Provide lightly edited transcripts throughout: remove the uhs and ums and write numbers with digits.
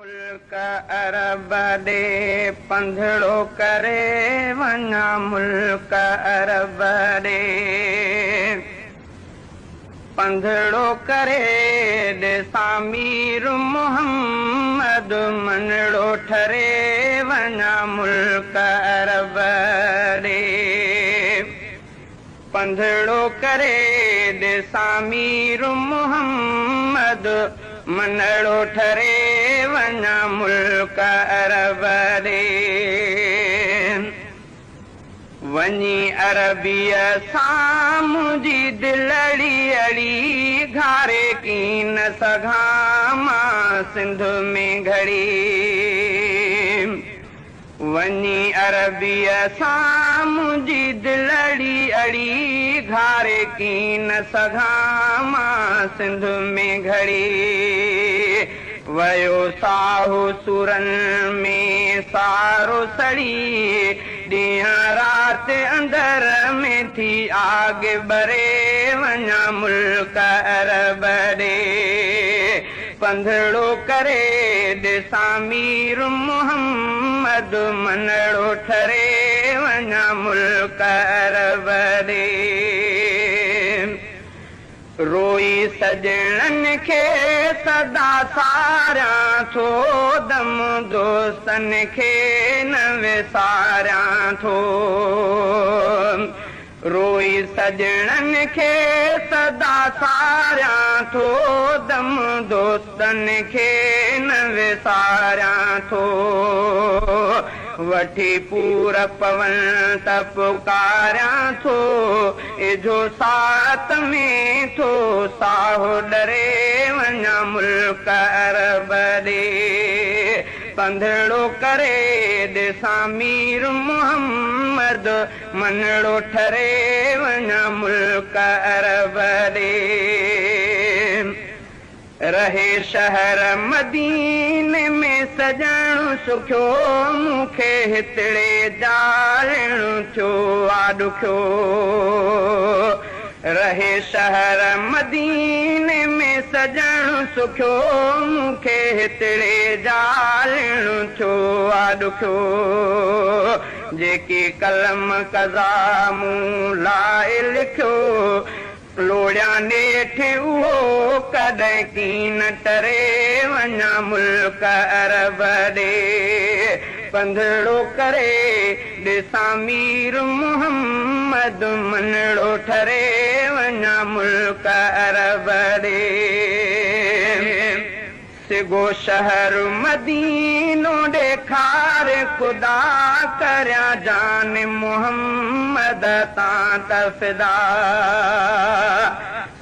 ملڪ عرب ڏي پنڌڙو ڪري وڃان ملڪ عرب ڏي پنڌڙو ڪري ڏسان مير محمد منڙو ٺري وڃان ملڪ عرب ڏي پنڌڙو ڪري ڏسان مير محمد منڙو ٺري وڃان ملڪ عرب ڏي. وڃي عربيء سان منهنجي دلڙي اڙي گهاري ڪين سگهان مان سنڌ ۾ گهڙي. وڃي عربيء سان منهنجي دلڙي اڙي گهاري ڪين سگهان مان سنڌ ۾ گهڙي. ويو ساهه سورن ۾ سارو سڙي ڏينهن رات اندر ۾ ٿي آڳ ٻري وڃان ملڪ عرب ڏي. پنڌڙو ڪري ڏسان مير محمد منڙو ٺري وڃان ملڪ عرب ڏي. روئي سڄڻن کي سدا ساريان ٿو دم دوستن کي نه وساريان ٿو. روئي سڄڻن کي سدا ساريان ٿو دم دوستن کي نه وساريان ٿو. وٺي پور پون ته پڪاريان ٿو اجهو ساعت ۾ ٿو ساهه ڏري وڃان ملڪ عرب ڏي. پنڌڙو ڪري ڏسان مير محمد منڙو ٺري وڃان ملڪ عرب ڏي. رهي شهر مديني ۾ سڄڻ سکيو مون کي هتڙي جالڻ ٿيو آ ڏکيو. رهي شهر مديني ۾ سڄڻ سکيو مون کي هتڙي جالڻ ٿيو آ ڏکيو. جيڪي قلم قضا مون لاء لکيو لوڙيان نيٺ اهو ڪڏهن ڪين ٽري وڃان ملڪ عرب ڏي. پنڌڙو ڪري ڏسان مير محمد منڙو ٺري وڃان ملڪ عرب ڏي. سگهو شهر مدينو ڏيکار خدا ڪريان جان محمد تان ته فدا.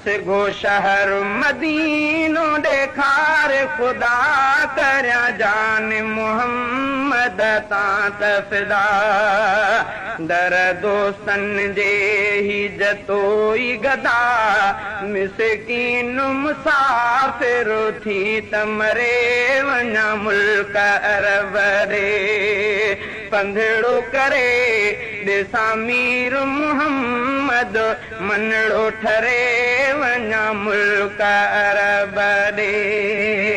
سگهو شهر مدينو ڏيکار خدا ڪريان جان محمد تان ته فدا. در دوستن جي هي جتوئي گدا مسڪين مسافر ٿي ته مري وڃان ملڪ عرب ڏي. پنڌڙو ڪري ڏسان مير محمد منڙو ٺري وڃان ملڪ عرب ڏي.